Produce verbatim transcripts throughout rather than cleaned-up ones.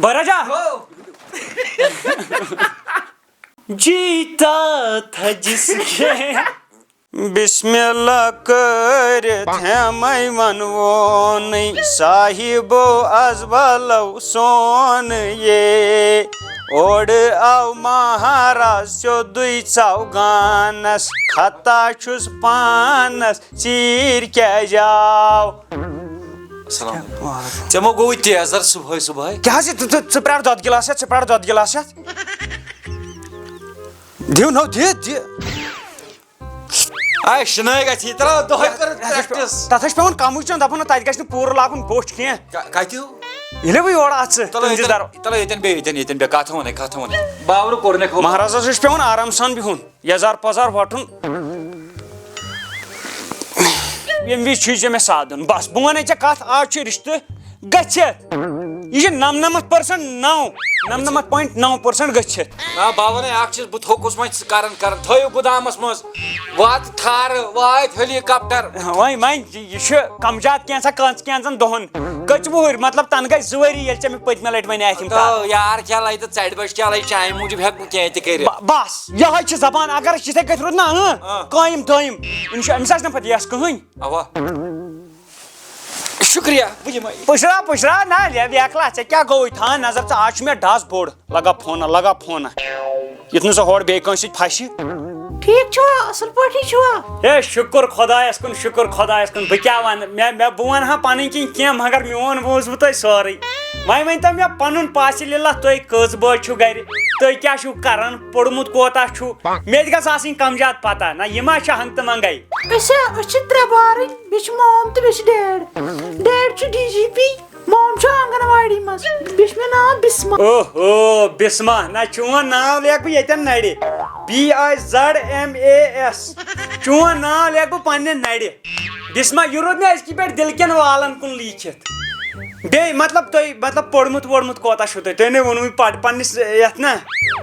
برا جا۔ جیتا تھا جس کے۔ بسم اللہ کٔرِتھ ہٮ۪مَے وَنوونٕے صاحبو از ولو سون یے۔ اورٕ آو مہاراز سیوٚدُے ژاو گانس، خطا چھُس پانس، ژیٖرۍ کیٛازِ آو؟ السلام علیکم۔ ژےٚ ما گوٚوُے تیزر صبحٲے صبحٲے؟ کیٛاہ حظ یہِ؟ ژٕ، ژٕ، ژٕ پرٛار دۄدٕ گِلاس ہٮ۪تھ، ژٕ پرٛار دۄدٕ گِلاس ہٮ۪تھ۔ دِیِو نو، دِ، دِ۔ آے شِنٲے گژھِ، یہِ ترٛاو دۄہے کٔرِتھ practice۔ تَتھ حظ چھِ پٮ۪وان کَمٕے چیوٚن، دَپان نہ، تَتہِ گژھِ نہٕ پوٗرٕ لاگُن بوٚچھ کینٛہہ۔ ک-، کَتہِ ہیوٗ؟ ییٚلہِ بہٕ یورٕ اَژٕ، چلو تُہٕنٛدِس ییٚتٮ۪ن، در- چلو ییٚتٮ۪ن بیٚہہ، ییٚتٮ۪ن، ییٚتٮ۪ن بیٚہہ، کَتھ وَنَے، کَتھ وَنَے۔ باورٕ کوٚر مےٚ خبر۔ مہرازَس حظ چھِ پٮ۪وان آرام سان بِہُن، یَزار پَزار وَٹُن۔ ییٚمہِ وِزِ چھُے ژےٚ مےٚ سادُن۔ بَس، بہٕ وَنَے ژےٚ کَتھ، آز چھُ رِشتہٕ گٔژھِتھ۔ یہِ چھِ نَمنَمَتھ percent نَو، نَمنَمَتھ point نَو percent گٔژھِتھ۔ آ، بہٕ وَنَے اَکھ چیٖز، بہٕ تھوٚکُس وۄنۍ ژٕ کَرَن کَرَن، تھٲیِو گُدامَس منٛز، واتہِ تھارٕ، واتہِ helicopter۔ وۄنۍ، وۄنۍ یہِ چھُ کَم زیادٕ کینٛژھا، کانٛژھ کینٛژَن دۄہَن۔ کٔژِ وُہٕرۍ؟ مطلب، تَنہٕ گٔے زٕ ؤری ییٚلہِ ژےٚ مےٚ پٔتمہِ لَٹہِ وَنے اَتھِ یِم کَتھ۔ تو یار، کیٛاہ لَگہِ تہٕ ژَٹہِ بَچہِ کیٛاہ لَگہِ، چانہِ موٗجوٗب ہٮ۪کہٕ بہٕ کینٛہہ تہِ کٔرِتھ۔ بَ-، بَس، یِہوٚے چھِ زبان، اگر أسۍ یِتھَے کٔٹھۍ روٗد نہ، اۭں، آ۔ قٲیِم دٲیِم، اِنشاء-، أمِس آسہِ نہٕ پَتہٕ یَس کٕہٕنۍ۔ اَوا۔ شُکریہ، بہٕ یِمَے۔ پُشرا، پُشرا، نہ، لے، بیکلا، ژےٚ کیٛاہ گوٚوُے؟ تھاو نظر ژٕ، آز چھُ مےٚ ڈَس بوٚڑ۔ لگا فونہ، لگا فونہ۔ یُتھ نہٕ سُہ ہورٕ بیٚیہِ کٲنٛسہِ سۭتۍ پھسہِ۔ ٹھیٖک چھُوا؟ اَصٕل پٲٹھی چھُوا؟ ہے، شُکُر خۄدایَس کُن، شُکُر خۄدایَس کُن۔ بہٕ کیٛاہ وَنہٕ؟ مےٚ، مےٚ، بہٕ وَنہٕ ہا پَنٕنۍ کِنۍ کینٛہہ، مگر میون بوٗزوٕ تۄہہِ سورُے۔ وۄنۍ ؤنۍ تو مےٚ پَنُن پاسہِ لِلہ، تُہۍ کٔژ بٲژ چھِو گَرِ؟ تُہۍ کیٛاہ چھِو کَران؟ پوٚرمُت کوتاہ چھُو؟ مےٚ تہِ گژھِ آسٕنۍ کَم زیادٕ پَتہ۔ نہ، یہِ ما چھِ ہنٛگتہٕ منٛگَے؟ أسۍ ہا، أسۍ چھِ ترٛےٚ بارٕنۍ، بیٚیہِ چھِ مام تہٕ بیٚیہِ چھِ ڈیڈ۔ ڈیڈ چھُ ڈی جی پی، مام چھُ آنٛگن واڑی منٛز، بیٚیہِ چھُ مےٚ ناو بِسما۔ اوہ، اوہ، بِسما، نہ چون ناو لیکھ بہٕ ییٚتٮ۪ن نَرِ۔ B I Z M A S۔ چون ناو لیکھ بہٕ پننہِ نَرِ۔ بِسما، یہِ روٗد مےٚ أزکی پٮ۪ٹھ دِلہٕ کٮ۪ن والَن کُن لیٖکھِتھ۔ بیٚیہِ، مطلب، تُہۍ، مطلب، پوٚرمُت ووٚرمُت کوتاہ چھُو تۄہہِ؟ تۄہہِ نے ووٚنوُے پَر-، پننِس، یَتھ نہ،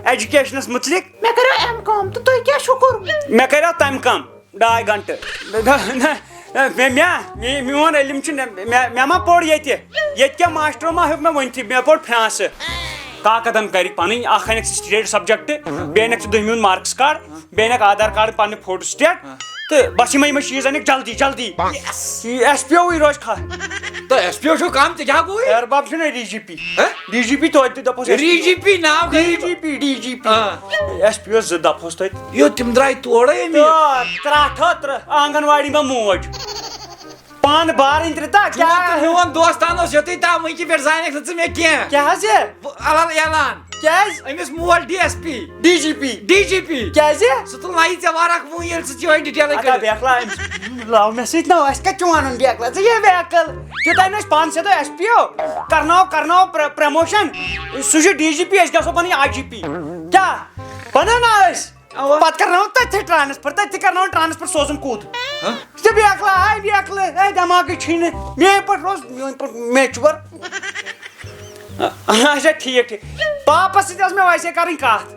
education-س مُتعلِق۔ مےٚ کَریو M com، تہٕ تُہۍ کیٛاہ چھُو کوٚرمُت؟ مےٚ کَریو تَمہِ کَم۔ ڈاے گھنٹہٕ۔ نہ، نہ، مےٚ، مےٚ، مےٚ، میون علم چھُ، مےٚ، مےٚ، مےٚ ما پوٚر ییٚتہِ؟ ییٚتہِ کیٛاہ ماسٹرو ما ہیوٚک مےٚ ؤنتھٕے؟ مےٚ پوٚر فرٛانٛسہٕ۔ کاکدن کَرِ پَنٕنۍ، اَکھ اَنٮ۪کھ ژٕ state subject، بیٚیہِ اَنٮ۪کھ ژٕ دٔہمہِ ہُنٛد marks card، بیٚیہِ اَنٮ۪کھ آدھار card، پَنٕنۍ photo state، تہٕ بَس یِمَے، یِمَے چیٖز اَنٮ۪کھ جلدی، جلدی۔ یہِ S P O وٕے روزِ کھا۔ تہٕ S P O چھُو کَم، تہِ کیٛاہ گوٚو یہِ؟ ہیربب چھُنہ D G P۔ ہہ؟ D G P توتہِ تہِ دَپوس D G P ناو گٔے۔ D G P، D G P۔ آ۔ S P O زٕ دَپوس توتہِ۔ یو، تِم درٛاے تورے أمۍ۔ تہٕ ترٛٹھ ہا ترٛ-، آنٛگن واڑی منٛز موج۔ پانہٕ بارٕنۍ ترٛےٚ تا، چون کیٛاہ؟ تہٕ میون دوستان اوس یوٚتُے تام، وٕنہِ کہِ پٮ۪ٹھ زانٮ۪کھ نہٕ ژٕ مےٚ کینٛہہ۔ کیٛاہ حظ یہِ؟ بہٕ اَلَل اعلان۔ کیٛازِ؟ أمِس مول D S P۔ D G P۔ D G P۔ کیٛازِ؟ سُہ تُل نَیہِ ژےٚ وارٕ اَکھ وُہ ییٚلہِ ژٕ چٲنۍ detail اَدا کٔرِتھ۔ بیکلا، أمِس لَو مےٚ سۭتۍ نہ، اَسہِ کَتہِ چھُ وَنُن بیکلا؟ ژٕ یہِ بیکل۔ یوٚتام نہٕ أسۍ پانہٕ سیوٚدُے S P O کرناو، کرناو پرٛ-، promotion، سُہ چھُ D G P، أسۍ گژھو بَنٕنۍ I G P۔ کیٛاہ؟ بَنو نا أسۍ؟ اَوا۔ پَتہٕ کرناوو تٔتھۍ transfer، تٔتھۍ کرناوو transfer سوزُن کوٚت؟ ہہ؟ ژٕ بیکلا، ہاے بیکلا، ہے دٮ۪ماغٕے چھُے نہٕ۔ میٛٲنۍ پٲٹھۍ روز، میٛٲنۍ پٲٹھۍ mature۔ اچھا، ٹھیٖک، ٹھیٖک۔ پاپَس سۭتۍ ٲس مےٚ ویسے کَرٕنۍ کَتھ۔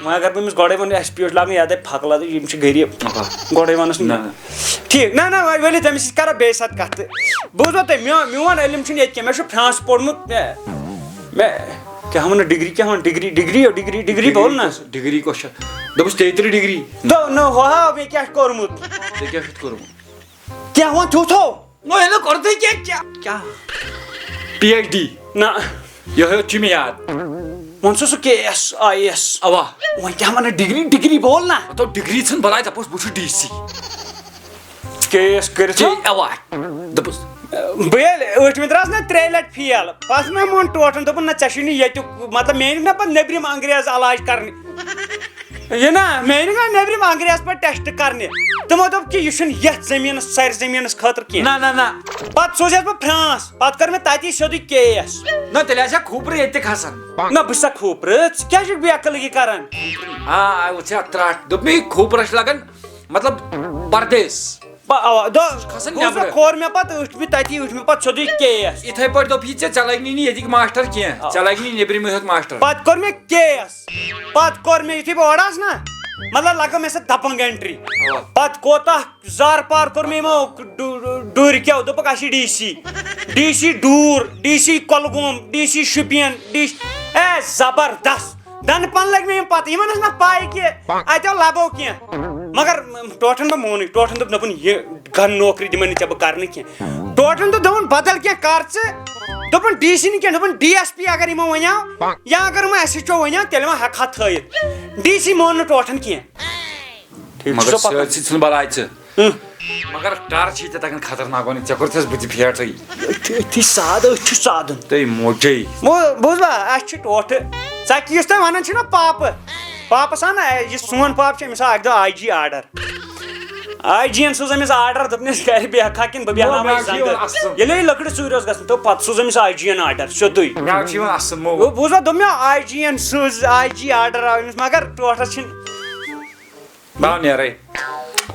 وۄنۍ اگر بہٕ أمِس گۄڈَے وَنہٕ، S P O چھُ لاگُن یَدَے پھَکہٕ لَدٕنۍ، یِم چھِ غریٖب۔ اَوا۔ گۄڈَے وَنُس نہٕ۔ نہ، نہ۔ ٹھیٖک، نہ، نہ، وۄنۍ ؤلِو تٔمِس سۭتۍ کَرو بیٚیہِ ساتہٕ کَتھ تہٕ۔ بوٗزوا تُہۍ، میون، میون علم چھُنہٕ ییٚتہِ کینٛہہ، مےٚ چھُ فرٛانٛس پوٚرمُت، مےٚ، مےٚ کیٛاہ وَنان، degree کیٛاہ وَنان، degree، degree، degree، degree بول نہ۔ Degree کۄس چھےٚ؟ دوٚپُس تیٚلہِ تہِ degree۔ دوٚپ، نہ، ہُہ ہاو مےٚ کیٛاہ چھُ کوٚرمُت۔ ژےٚ کیٛاہ چھُتھ کوٚرمُت؟ کیٛاہ ووٚن تیُتھ ہو؟ نو، ییٚلہِ نہٕ کوٚرتھٕے کینٛہہ، کیٛاہ؟ کیٛاہ؟ P H D۔ نہ۔ یِہوٚے یوت چھُ مےٚ یاد۔ وۄنۍ چھُ سُہ K S، I A S۔ اَوا۔ وۄنۍ کیٛاہ وَنان، degree، degree بول نہ۔ مطلب، degree ژھٕن بَلاے، دَپوس، بہٕ چھُس D C۔ K S کٔرِتھ کے، ہا؟ اَوا۔ دوٚپُس۔ بہٕ ییٚلہِ ٲٹھمہِ درٛاس نہ ترٛیٚیہِ لَٹہِ fail، پَتہٕ مےٚ ووٚن ٹوٹھَن، دوٚپُن، نہ، ژےٚ چھُے نہٕ ییٚتیُک، مطلب، مےٚ أنِکھ نہ پَتہٕ نیٚبرِم انگریز علاج کَرنہِ۔ یہِ نا، مےٚ أنۍ نا نیٚبرِم انگریز پٲٹھۍ test کرنہِ۔ تِمو دوٚپ کہِ یہِ چھُنہٕ یتھ زٔمیٖنس، سرِ زٔمیٖنس خٲطرٕ کینٛہہ۔ نہ، نہ، نہ۔ پتہٕ سوزہس بہٕ فرانس، پتہٕ کٔر مےٚ تتی سیوٚدُے case۔ نہ، تیٚلہِ آسہِ ہا کھوپرٕ ییٚتہِ تہِ کھسان۔ نہ، بہٕ چھُسا کھوپرٕ؟ ژٕ کیٛازِ چھُکھ بے عقل یہِ کران؟ آ، آ، وٕچھ ہا ترٛٹھ۔ دوٚپمَے کھوپرس چھِ لگان، مطلب، پردیس۔ پا-، اوا، دو-، کھسان بوز سا، نیٚبرٕ۔ کھور مےٚ پتہٕ، أٹھمہِ تتی، أٹھمہِ پتہٕ سیوٚدُے case۔ یِتھَے پٲٹھۍ دوٚپ یہِ ژےٚ، ژےٚ لگہِ نہٕ ییٚتِکۍ ماسٹر کینٛہہ، آ۔ ژےٚ لگہِ نہٕ نیٚبرِمٕے یوت ماسٹر۔ پتہٕ کوٚر مےٚ case۔ پتہٕ کوٚر مےٚ، یُتھُے بہٕ اورٕ آس نا، مطلب لگٲو مےٚ سۄ دبنگ entry۔ پتہٕ کوتاہ زار پار کوٚر مےٚ یِمو ڈو-، ڈوٗرۍ کیو، دوٚپُکھ اَسہِ چھِ D C، D C ڈوٗر، D C Kulgam, D C Shopian, D C، A زبردست۔ دَنہٕ پَن لٔگۍ مےٚ یِم پَتہٕ، یِمَن ٲس نہٕ پَے کہِ اَتہِ آو لَبو کینٛہہ۔ مگر ٹوٹھَن دوٚپ مونُے، ٹوٹھَن دوٚپ، دوٚپُن، "یہِ گَن نوکری دِمَے نہٕ ژےٚ بہٕ کَرنہٕ کینٛہہ۔" ٹوٹھَن دوٚپ، دوٚپُن، "بدل کینٛہہ کَر ژٕ۔" دوٚپُن، "D C نہٕ کینٛہہ۔" دوٚپُن، "D S P اگر یِمو ؤنیو یا اگر یِمو S H O ؤنیو، تیٚلہِ ما ہٮ۪کہٕ ہا تھٲیِتھ؟" D C مون نہٕ ٹوٹھَن کینٛہہ۔ ٹھیٖک چھُ، مگر سُہ پَکان۔ سۭتۍ سۭتۍ ژھٕن بَلاے ژٕ۔ ہٕم۔ مگر ڈر چھی ژےٚ تَگان خطرناک وَنٕنۍ، ژےٚ کوٚرتھَس بہٕ تہِ پھیٹٕے۔ أتھی، أتھی سادٕ، أتھی سادُن۔ تٔے موٹے۔ بو-، بوٗزوا، اَسہِ چھِ ٹوٹھٕ۔ ژَکہِ یُس تۄہہِ وَنان چھِو نا پاپہٕ، پاپَس اَن، اَ، یہِ سون پاپہٕ چھُ، أمِس آو اَکہِ دۄہ I G order۔ I G یَن سوٗز أمِس order، دوٚپنَس، "گَرِ بیٚہکھا کِنہٕ بہٕ بیٚہناوَے مےٚ چھُ یِوان زَنٛگہٕ؟" اَسُن۔ ییٚلہِ یہِ لٔکرِ ژوٗرِ اوس گژھان، دوٚپ پَتہٕ سوٗز أمِس I G یَن order سیوٚدُے۔ مےٚ چھُ یِوان اَسُن مو۔ بوٗزوا، دوٚپ مےٚ، I G یَن سوٗز، I G order آو أمِس، مگر ٹوٹھَس چھِنہٕ بہٕ آو نیرے۔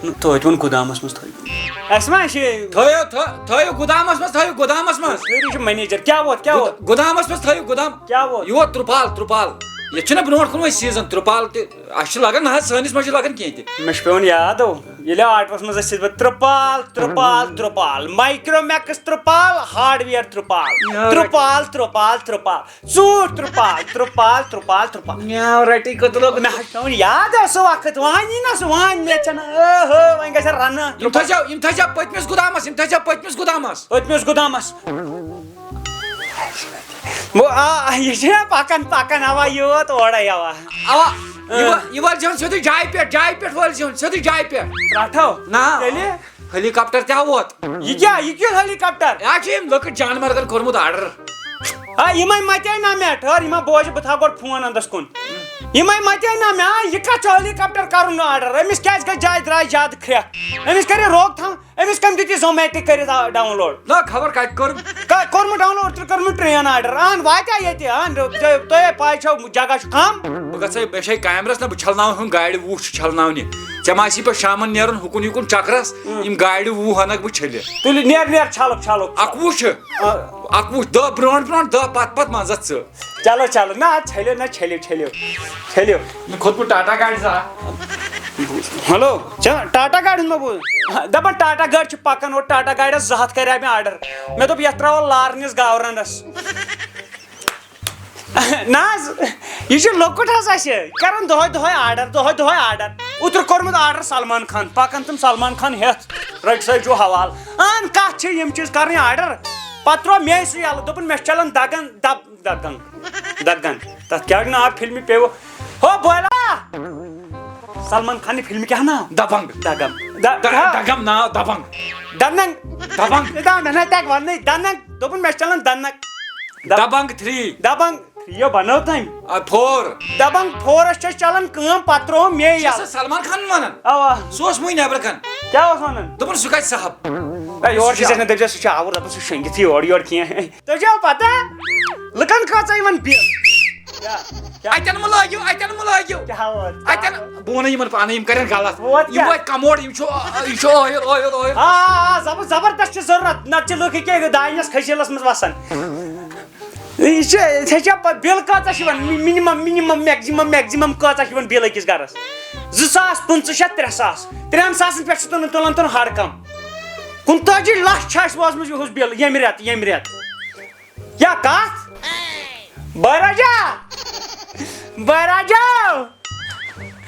نہ، توتہِ ووٚن گُدامَس منٛز تھٲیِو۔ اَسہِ ما چھِ تھٲیِو، تھٲ-، تھٲیِو گُدامَس منٛز، تھٲیِو گُدامَس منٛز۔ سٲری چھِ manager۔ کیٛاہ ووت، کیٛاہ ووت؟ گُد-، گُدامَس منٛز تھٲیِو گُدام۔ کیٛاہ ووت؟ یہِ ووت ترٛپال، ترٛپال۔ ییٚتہِ چھُنہ برونٛٹھ کُن وۄنۍ season ترٛپال تہِ۔ اَسہِ چھُ لَگان نہ حظ، سٲنِس منٛز چھُ لَگان کینٛہہ تہِ۔ مےٚ چھُ پٮ۪وان یاد، او، ییٚلہِ آٹوَس منٛز ٲسۍ أسۍ پَتہٕ ترٛپال، ترٛپال، ترٛپال، Micromax ترٛپال، hardware ترٛپال، یارٕ۔ ترٛپال، ترٛپال، ترٛپال۔ ژوٗنٛٹھۍ ترٛپال، ترٛپال، ترٛپال، ترٛپال۔ میٛاو رَٹی کٔدلُک۔ مےٚ حظ چھُ پٮ۪وان یاد آو سُہ وقت، وۄنۍ یی نہ سُہ، وۄنۍ مےٚ چھَنہٕ، اوہو، وۄنۍ گژھِ رَنہٕ۔ یِم تھٲیزیو، یِم تھٲیزیو پٔتمِس گُدامَس، یِم تھٲیزیو پٔتمِس گُدامَس۔ پٔتمِس گُدامَس۔ وۄنۍ آ، یہِ چھِ پَکان، پَکان، اَوا یوت، اورَے اَوا۔ اَوا، یہِ اۭں۔ وٲ-، یہِ وٲلۍ زیوٚن سیوٚدُے جایہِ پٮ۪ٹھ، جایہِ پٮ۪ٹھ وٲلۍ زیوٚن سیوٚدُے جایہِ پٮ۪ٹھ۔ رَٹھو۔ نہ۔ تیٚلہِ؟ Helicopter تہِ ہا ووت۔ یہِ کیٛاہ؟ یہِ کیُتھ helicopter؟ یہِ ہا چھُ یِم لۄکٕٹۍ جانور زن کوٚرمُت order۔ آ، یِمے متے نہ مےٚ، ٹھٔہر، یِمن بوزِ، بہٕ تھاوٕ گۄڈٕ فون اندس کُن۔ یِمے متے نہ مےٚ، آ، یہِ کتھ چھُ helicopter کرُن order؟ أمِس کیٛازِ گژھِ جایہِ درٛاے زیادٕ کھرٛٮ۪کھ؟ أمِس کٔرِو روک تھام، أمِس کٔمۍ دیُت یہِ Zomatic کٔرِتھ، آ، download؟ نہ، خبر کتہِ کوٚر۔ ک-، کوٚرمُت download، تہٕ کٔرمٕژ train order۔ اہن، واتیٛا ییٚتہِ؟ اہن، تۄہہِ، تۄہہِ پاے چھو، جگہ چھُ کم۔ بہٕ گژھے، مےٚ چھے کیمرس نہ، بہٕ چھلناوٕ ہُم گاڑِ وُہ چھِ چھلناونہِ۔ ژےٚ ما آسی پتہٕ شامن نیرُن ہُکُن یُکُن چکرس؟ اۭں۔ یِم گاڑِ وُہ انکھ بہٕ چھٔلِتھ۔ تُلِو، نیر، نیر، چھلُکھ، چھلُکھ۔ اکوُہ چھِ۔ آ۔ اکوُہ، دہ برونٛٹھ برونٛٹھ، دہ پتہٕ پتہٕ منٛزس ژٕ۔ چلو، چلو، نہ، چھٔلِو، نہ، چھٔلِو، چھٔلِو، چھٔلِو۔ مےٚ کھوٚت پتہٕ ٹاٹا گاڑِ زٕ۔ ہیلو، چھا ٹاٹا گاڑِ ہُنٛد ما بوٗز؟ دپان ٹاٹا گاڑِ چھِ پکان، اور ٹاٹا گاڑِ ٲس زٕ ہتھ کرے مےٚ order۔ مےٚ دوٚپ، یتھ تراوو لارنس گاورنس۔ نہ حظ، یہِ چھُ لۄکُٹ حظ اَسہِ، کران دۄہے دۄہے order، دۄہے دۄہے order۔ اوترٕ کوٚرمُت order سلمان خان، پکان تِم سلمان خان ہٮ۪تھ، رٔٹۍ سا جو حوال۔ اہن، کتھ چھِ یِم چیٖز کرٕنۍ order؟ پتہٕ ترٛوو مے سُہ یَلہٕ، دوٚپُن، مےٚ چھُ چلان دگن، دب-، دگن، دگن۔ تتھ کیٛاہ ناو فلمہِ پیوٕ؟ ہو بولا! سلمان خان فلمہِ کیٛاہ ناو؟ دبنگ۔ دگم۔ د-، د-، کیٛاہ؟ دگم ناو دبنگ۔ دننگ۔ دبنگ۔ دننگ، نہ تک وننٕے، دننگ۔ دوٚپُن، مےٚ چھُ چلان دننگ۔ دب-، دبنگ three۔ دبنگ۔ یہِ بنٲو تٔمۍ۔ آ، four۔ دبنگ fourس چھِ چلان کٲم، پتہٕ ترٛوو مے چھِ یَلہٕ۔ سُہ سلمان خان ونان؟ اوا۔ سُہ اوس وٕنۍ نٮ۪برٕ کَن۔ کیٛاہ اوس ونان؟ دوٚپُن، سُہ کَتہِ صاحب؟ اے، یورٕ چھِ ژےٚ نہٕ دٔپۍ زِ سُہ چھُ آوُر، دَپان سُہ شۄنٛگِتھ یہِ یورٕ یورٕ کینٛہہ۔ تۄہہِ چھو پتہ، لُکن کۭژاہ یِوان بِل؟ کیٛاہ؟ کیٛاہ؟ اَتٮ۪ن مہٕ لٲگِو، اَتٮ۪ن مہٕ لٲگِو۔ کیٛاہ ووت؟ اَتٮ۪ن، بہٕ وَنَے یِمن پانَے، یِم کَرن غلط۔ ووت یِم کیٛاہ؟ وٲتۍ کموڈ، یِم چھِ، یہِ چھُ ٲیُل، ٲیُل، ٲیُل۔ آ، آ، آ، زبر-، زبردست چھِ ضروٗرت، نَتہٕ چھِ لُکھ ییٚکیٛاہ دانٮ۪س کھٔسیٖلَس منٛز وَسان۔ یہِ چھِ، ژےٚ چھےٚ پَتہ بِل کۭژاہ چھِ یِوان؟ مِ-، minimum، minimum، maximum، maximum کۭژاہ چھِ یِوان بِل أکِس گَرَس؟ زٕ ساس، پٕنٛژٕہ شیٚتھ، ترٛےٚ ساس۔ ترٛٮ۪ن ساسَن پٮ۪ٹھ چھِ تُلان، تُلان، تُلان ہَر کانٛہہ۔ کُنتٲجی لَچھ چھِ اَسہِ وٲژمٕژ یِہُس بِل ییٚمہِ رٮ۪تہٕ، ییٚمہِ رٮ۪تہٕ۔ یا کَتھ؟ بٲے راجا! بٲے راجا!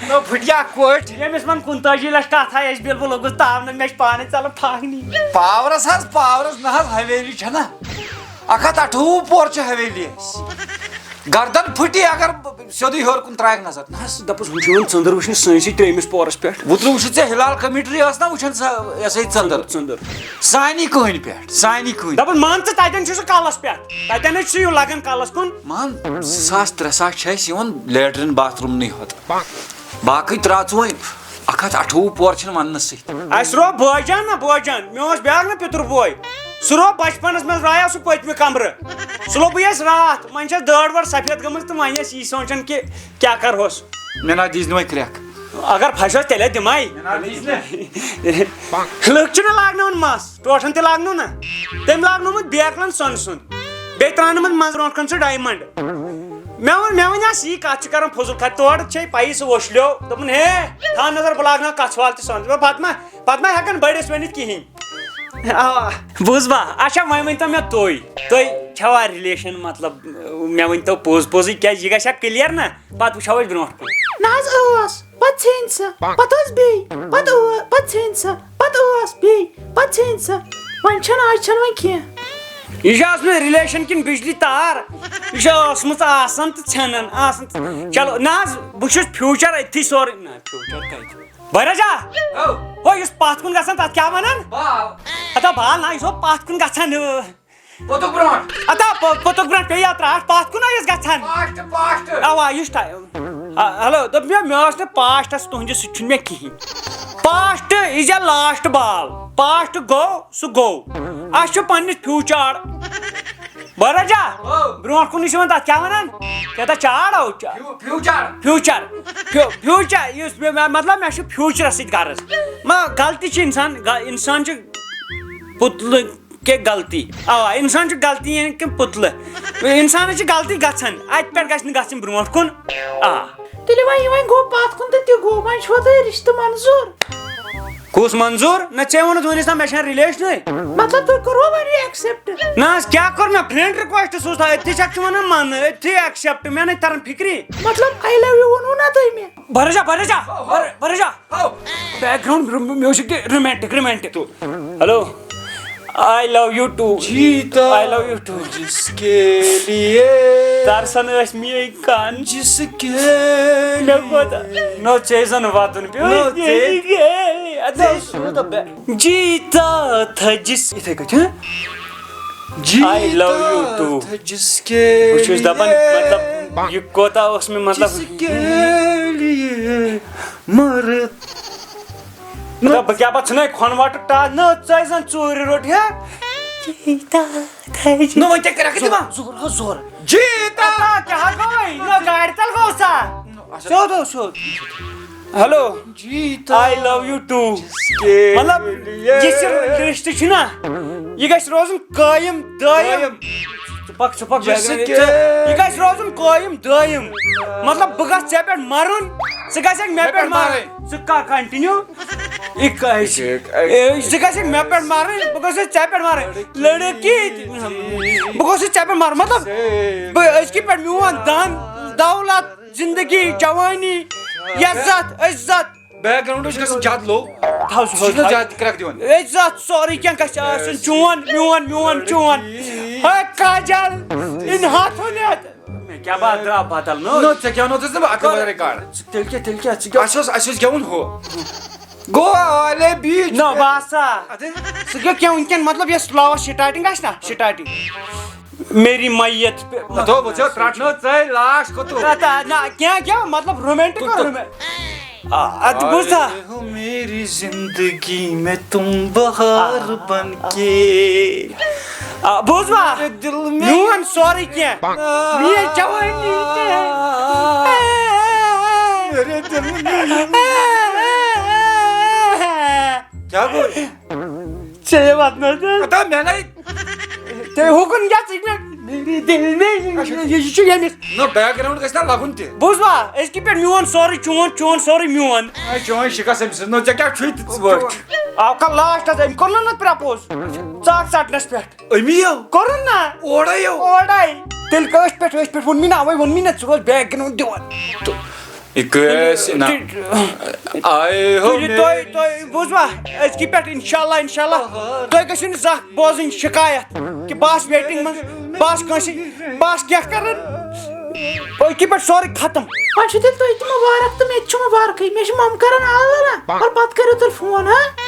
نو پھٹیا کوٹھ۔ ییٚمِس وَن کُنتٲجی لَچھ کَتھ آے اَسہِ بِل، بہٕ لوٚگُس تاونہٕ، مےٚ چھِ پانَے ژَلان پھاکنی۔ پاورَس حظ، پاورَس نہ حظ، حویلی چھَنہ۔ اَکھ ہَتھ اَٹھووُہ پور چھِ حویلی اَسہِ۔ گردن پھٕٹی اگر سیوٚدُے ہیوٚر کُن ترٛایَکھ نظر۔ نہ حظ، دَپُس، ہُم چھِ یِوان ژٔنٛدٕر وٕچھنہِ سٲنۍسٕے ترٛیٚیِمِس پورَس پٮ۪ٹھ۔ وٕترٕ وٕچھِتھ ژےٚ ہلال کمیٹری ٲس نہ وٕچھان سۄ، یہِ ہسا یہِ ژٔنٛدٕر؟ ژٔنٛدٕر۔ سانی کٲنۍ پٮ۪ٹھ، سانی کٲنۍ۔ دَپان، مان ژٕ، تَتٮ۪ن چھُ سُہ کَلَس پٮ۪ٹھ۔ تَتٮ۪ن چھُ یہِ لَگان کَلَس کُن۔ مان، زٕ ساس، ترٛےٚ ساس چھِ اَسہِ یِوان لیٹرِن باتھ روٗمنٕے ہوت۔ باقٕے ترٛاو ژٕ وۄنۍ، اَکھ ہَتھ اَٹھووُہ پور چھِنہٕ وَننَسٕے۔ اَسہِ روو بٲے جان نہ، بٲے جان۔ مےٚ اوس بیٛاکھ نہ پِتُر بوے۔ سُہ روو بَچپَنَس منٛز، درٛایاو سُہ پٔتمہِ کَمرٕ۔ سُہ لوٚبُے اَسہِ راتھ۔ وۄنۍ چھَس دٲڑ وٲڑ سفید گٔمٕژ تہٕ وۄنۍ ٲسۍ یی سونٛچان کہِ کیٛاہ کَرٕہوس۔ مےٚ نا دیٖز نہٕ وۄنۍ کرٛٮ۪کھ۔ اگر پھسیوس، تیٚلے دِمے۔ مےٚ نا دیٖز نہٕ۔ لُکھ چھِنہٕ لاگناوان مَس، ٹوٹھن تہِ لاگنو نا۔ تٔمۍ لاگنومُت بیکلَن سۄنہٕ سُنٛد۔ بیٚیہِ ترٛاونومُت منٛزٕ برونٛٹھ کَنہِ سُہ diamond۔ مےٚ ووٚن، مےٚ ووٚن، "آ، یی کَتھ چھِ کَران فضوٗل خرچ، تورٕ چھے پَیی سُہ ووٚشلیو۔" دوٚپُن، "ہے، تھاو نظر، بہٕ لاگناو کَتھ سوال تہِ سَمجھ۔" دوٚپُن، "پَتہٕ ما، پَتہٕ ما ہٮ۪کَن بٔڑِس ؤنِتھ کِہیٖنۍ۔" اَوا۔ بوٗزوا؟ اچھا، وۄنۍ ؤنۍتو مےٚ تُہۍ، تُہۍ چھَوا relation، مطلب، مےٚ ؤنۍتو پوٚز پوٚزٕے، کیٛازِ یہِ گژھِ ہا clear نا، پَتہٕ وٕچھو أسۍ برونٛٹھ کُن۔ نہ حظ ٲس، پَتہٕ ژھیٚنۍ سۄ، پَتہٕ ٲس بیٚیہِ، پَتہٕ ٲ-، پَتہٕ ژھیٚنۍ سۄ، پَتہٕ ٲس بیٚیہِ، پَتہٕ ژھیٚنۍ سۄ۔ وۄنۍ چھَنہٕ، آز چھَنہٕ وۄنۍ کینٛہہ۔ یہِ چھِ ٲسمٕژ relation کِنۍ بجلی تار، یہِ چھِ ٲسمٕژ آسان تہٕ ژھٮ۪نان، آسان تہٕ، چلو، نہ حظ، بہٕ چھُس future أتھی سورُے، نہ، future کَتہِ؟ بھٲرِو جا۔ او۔ ہو، یُس پَتھ کُن گژھان، تَتھ کیٛاہ وَنان؟ بال۔ ہتا بال نہ، یُس ہو پَتھ کُن گژھان، ہو۔ پوٚتُک برونٛٹھ۔ ہتا پو-، پوٚتُک برونٛٹھ پیٚیہِ یَتھ ترٛٹھ، پَتھ کُن ہا یُس گژھان۔ Past، past۔ اَوا، یُس ٹایم۔ آ، hello، دوٚپ مےٚ، مےٚ ٲس نہٕ pastس تُہٕنٛدِ سۭتۍ چھُنہٕ مےٚ کِہیٖنۍ۔ Past is a last ball۔ Past گوٚو، سُہ گوٚو۔ اَسہِ چھُ پنٛنِس future۔ بھٲرِو جا۔ او۔ برونٛٹھ کُن چھِ یِوان، تَتھ کیٛاہ وَنان؟ کیٛاہ تَتھ چار آو؟ چا-، few-, future۔ Future۔ Few-, future، یُس مےٚ، مےٚ، مطلب، مےٚ چھُ futureس سۭتۍ غرض۔ مگر غلطی چھِ اِنسان، غ-، اِنسان چھُ پُتلہٕ کہِ غلطی۔ اَوا، اِنسان چھُ غلطی یعنی کہِ پُتلہٕ۔ اِنسانَس چھِ غلطی گژھان، اَتہِ پٮ۪ٹھ گژھِ نہٕ گژھٕنۍ برونٛٹھ کُن۔ آ۔ تیٚلہِ وۄنۍ، یہِ وۄنۍ گوٚو پَتھ کُن تہٕ تہِ گوٚو، وۄنۍ چھُوا تۄہہِ رِشتہٕ منظوٗر؟ کُس منظوٗر؟ نہ، ژےٚ ووٚنُتھ وُنِس تام مےٚ چھَنہٕ relationٕے۔ مطلب، تُہۍ کوٚروٕ وۄنۍ یہِ accept؟ نہ حظ، کیٛاہ کوٚر مےٚ؟ Friend request سوٗز تھا، أتھی چھَکھ ژٕ وَنان مَنہٕ، أتھی accept، مےٚ نَے تَران فِکری۔ مطلب، I love you ووٚنوٕ نا تۄہہِ مےٚ؟ بھٲرِو جا، بھٲرِو جا، بھٲرِو، بھٲرِو جا۔ او۔ Background music تہِ romantic، romantic۔ Hello۔ I love you too۔ جیتا۔ I love you too۔ جس کے لیے۔ ترسن ٲسۍ میٲنۍ کن۔ جس کے لیے۔ مےٚ کوٗتاہ۔ نو ژےٚ زن وَدُن پیوٚو۔ نو ژےٚ۔ اَدٕ ژےٚ سُہ کوٗتاہ بے-، جیتا تھا جس۔ یِتھَے کٔٹھۍ، ہہ؟ جیتا I love you too۔ تھا جس کے بہٕ چھُس دَپان، لیے۔ مطلب، یہِ کوٗتاہ اوس مےٚ، مطلب، جس کے لیے مر۔ نہ، بہٕ کیٛاہ پَتہٕ ژھٕنے کھۄنہٕ وَٹہٕ ٹا-، نہ، ژَے زَن ژوٗرِ روٚٹ، ہے۔ نہ، وۄنۍ کیٛاہ کَرَکھ ژٕ وۄنۍ؟ زور، زور، زور۔ جی، تا۔ تا، کیٛاہ گوٚوُے؟ نہ، گاڑِ تَل گوٚو سا۔ اچھا۔ سیوٚد اوس، سیوٚد۔ Hello۔ جی، تا۔ I love you too۔ کے مطلب، لیے۔ یُس یہِ رِشتہٕ چھُ نا، یہِ گژھِ روزُن قٲیِم، دٲیِم۔ قٲیِم۔ ژٕ پَک، ژٕ پَک، جس کے یہِ گژھِ روزُن قٲیِم، دٲیِم۔ مطلب، بہٕ گژھٕ ژےٚ پٮ۪ٹھ مَرُن، ژٕ گژھکھ مےٚ مےٚ پٮ۪ٹھ پٮ۪ٹھ مَرُن۔ مَرٕنۍ۔ ژٕ کَر continue؟ یہِ کَتہِ چھِ؟ اے، ژٕ گژھکھ مےٚ پٮ۪ٹھ مَرٕنۍ، بہٕ گژھٕ ژےٚ پٮ۪ٹھ مَرٕنۍ۔ لڑکی، بہٕ گوٚژھُس ژےٚ پٮ۪ٹھ مَرُن۔ مطلب، بہٕ، أزکہِ پٮ۪ٹھ میون دَن، دولت، زندگی، جوانی، عزت، عزت۔ Background چھُ گژھان زیادٕ low۔ تھاو سُہ سُہ چھُ زیادٕ crack دِوان۔ عزت، سورُے کینٛہہ گژھِ آسُن چون، میون، میون، چون۔ ہے کاجل، اِن ہاتھ ہُنٮ۪تھ۔ مےٚ کیٛاہ بات درٛاو بدل، نو؟ نو، ژےٚ کیٛاہ نوتُس نہٕ بہٕ اَکھ کر-، واریاہ کارڈ؟ ژٕ تیٚلہِ کیٛاہ، تیٚلہِ کیٛاہ، ژٕ کیٛاہ؟ اَسہِ اوس، اَسہِ اوس گٮ۪وُن ہُہ۔ گوٚو آلے بیٖچ۔ نو، باسا۔ اَدٕ؟ ژٕ گٮ۪و کیٛاہ وٕنکٮ۪ن، مطلب، یۄس لاوَس starting آسہِ نا، starting۔ میری میت پہ-، اَدٕ ہو، وٕچھو، ترٛٹھ۔ نو، ژَے لاش کوٚت؟ نہ، تہ-، نہ، کیٛاہ، کیٛاہ، مطلب، romantic کوٚت؟ Romantic۔ آ، اَدٕ بوٗزتھا؟ آئے ہو میری زندگی میں تم بہار بن کے۔ آ، بوٗزوا؟ میرے دل میں میون سورُے کینٛہہ۔ میٲنۍ جوانی تہِ۔ میرے دل میں۔ کیٛاہ گوٚو؟ ژےٚ واتنٲو تہٕ۔ ہتا مےٚ نَے۔ تہٕ ہُکُن گژھِ مےٚ۔ میری دل میں۔ اچھا۔ یہِ چھُ ییٚمِس۔ نہ، background گژھِ نا لَگُن تہِ۔ بوٗزوا؟ أزکہِ پٮ۪ٹھ میون سورُے چون، چون سورُے میون۔ اے، چٲنۍ شِکَس أمۍ سٕنٛز۔ نہ، ژےٚ کیٛاہ چھُے تہٕ ژٕ وٕچھ۔ آو کَل lastس، أمۍ کوٚر نہ نہ propose۔ ژاکھ ژَٹنَس پٮ۪ٹھ۔ أمی یو؟ کوٚرُن نا۔ اورَے یو۔ اورَے۔ تیٚلہِ کٲنٛسہِ پٮ۪ٹھ، أسۍ پٮ۪ٹھ ووٚن مےٚ نا، اَوَے ووٚن مےٚ نا، ژٕ روز background دِوان۔ تہٕ یہِ کٲنٛسہِ نہ۔ تُہۍ، آئے ہو تُہۍ، تُہۍ، میرے تُہۍ بوٗزوا؟ أزکہِ پٮ۪ٹھ اِنشاءاللہ، اِنشاءاللہ، تُہۍ گٔژھِو نہٕ زانٛہہ بوزٕنۍ شِکایت کہِ بہٕ آسہٕ waiting منٛز، بہٕ آسہٕ کٲنٛسہِ، بہٕ آسہٕ کینٛہہ کران۔ أزکہِ پٮ۪ٹھ سورُے ختم۔ وۄنۍ چھُ تیٚلہِ تۄہہِ تہِ مُبارک تہٕ مےٚ تہِ چھُ مُبارکٕے۔ مےٚ چھِ مَم کران آلہٕ نا۔ اور پَتہٕ کٔرِو تیٚلہِ فون، ہا؟